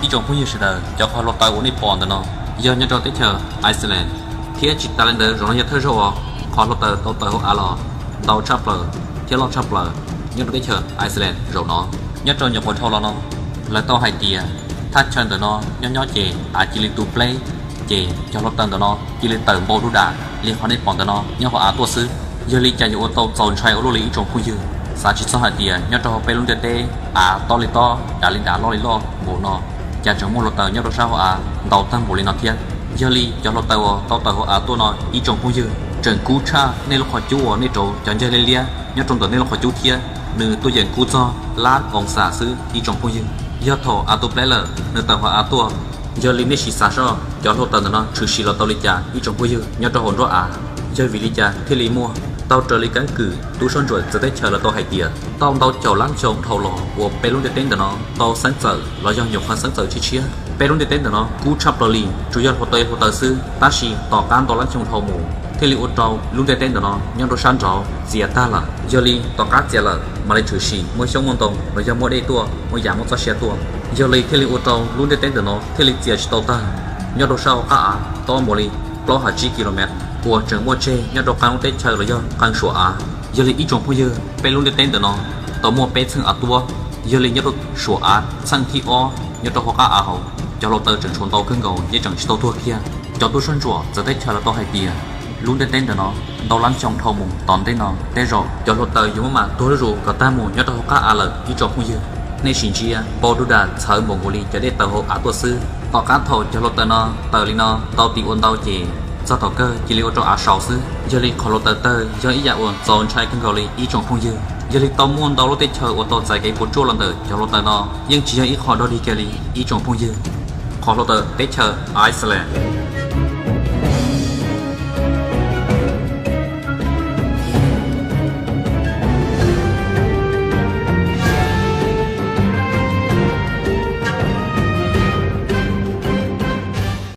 Ib tsoom phooj ywg sawv daws, cov qhov hluav taws uas nej pom ntawm no yog nyob rau teb chaws Iceland, thiab tsis tas li ntawd zaum no yog thawj zaug uas qhov hluav taws tau tawm hauv av los ntau tshaj plaws thiab loj tshaj plaws nyob rau teb chaws Iceland zaum no. Nyob rau nyuam qhuav dhau los no, lawv tau hais tias thaj chaw ntawm no nyob nyob ces av cia li tu pleb, ces cov hluav taws ntawm no cia li tawm npau du das li qhov nej pom ntawm no nyob hauv av tuaj xwb. Yog li cas yuav ua tau txaus ntshai ua luaj li ib tsoom phooj ywg? Xav tsis txog hais tias nyob rau hauv peb lub ntiaj teb av tob li tob, dav li dav, loj li loj npaum no, cas tseem muaj hluav taws nyob rau sab hauv av ntau tag npaum li no thiab. Yog li cov hluav taws uas tau tawm hauv av tuaj no ib tsoom phooj ywg tseem kub tshaj nej lub qhov cub uas nej rauv cov ncaig liab liab nyob rau ntawm nej lub qhov cub thiab, nws tuaj yeem kub txog lab oo xam xwb ib tsoom phooj ywg. Yog thaum av tu pleb lawm nws tawm hauv av tuaj, yog li nej sim xav soj cov hluav taws ntawm no tshwm sim los tau li cas ib tsoom phooj ywg nyob rau hauv nruab av. Yog vim li cas thiaj li muaj? Tau raws li keeb kwm tub soj ntsuam txawv teb chaws lawv tau hais tias tau ntau caum lab xyoo dhau los uas peb lub ntiaj teb ntawm no tau xeeb txawm los yog nyuam qhuav xeeb txawm tshiab tshiab. Peb lub ntiaj teb ntawm no kub tshaj plaws li, tsuas yog hluav taws hluav taws xwb, tab sis tom qab ntau lab xyoo dhau mus thiaj li ua rau lub ntiaj teb ntawm no nyob rau sab nraud txias tag lawm. Yog li tom qab txias lawm mam li tshwm sim muaj xyoob muaj ntoo los yog muaj dej tuaj, muaj yam muaj txoj sia tuaj, yog li thiaj li ua rau lub ntiaj teb ntawm no thiaj li txias tsis tau tag. Nyob rau sab hauv qab av tob npaum li plaub ha tsib kilomev uas tseem muaj tseg nyob rau qee lub teb chaws los yog qee suam av. Yog li ib tsoom phooj ywg, peb lub ntiaj teb ntawm no tau muaj peb txheej av tuab. Yog li nyob rau suam av txheej thib ob nyob rau hauv qab av hauv, cov hluav taws tseem tshuav ntau kawg nkaus yeej tseem tsis tau tuag kiag. Cov tub soj ntsuam txawv teb chaws lawv tau hais tias lub ntiaj teb ntawm no ntau lab xyoo dhau mus tom ntej no tej zaum cov hluav taws yuav muab mam tuag zuj zus kom tag mus nyob rau hauv qab av lawm ib tsoom phooj ywg. Nej sim ntsia npau du das txhawv npaum nkaus li cov dej taws hauv av tuaj xwb. Tom qab thaum cov hluav taws no tawm li no tau tim ua ntau ces txog thaum kawg cia li ua rau av sau xwb. Yog li qhov hluav taws tawg yog ib yam uas txaus ntshai kawg nkaus li ib tsoom phooj ywg. Yog li tau muaj ntau lub teb chaws uas tau txais kev puas tsuaj los ntawm cov hluav taws no yeej tsis yog ib qho dog dig kiag li ib tsoom phooj ywg. Qhov hluav taws teb chaws Iceland.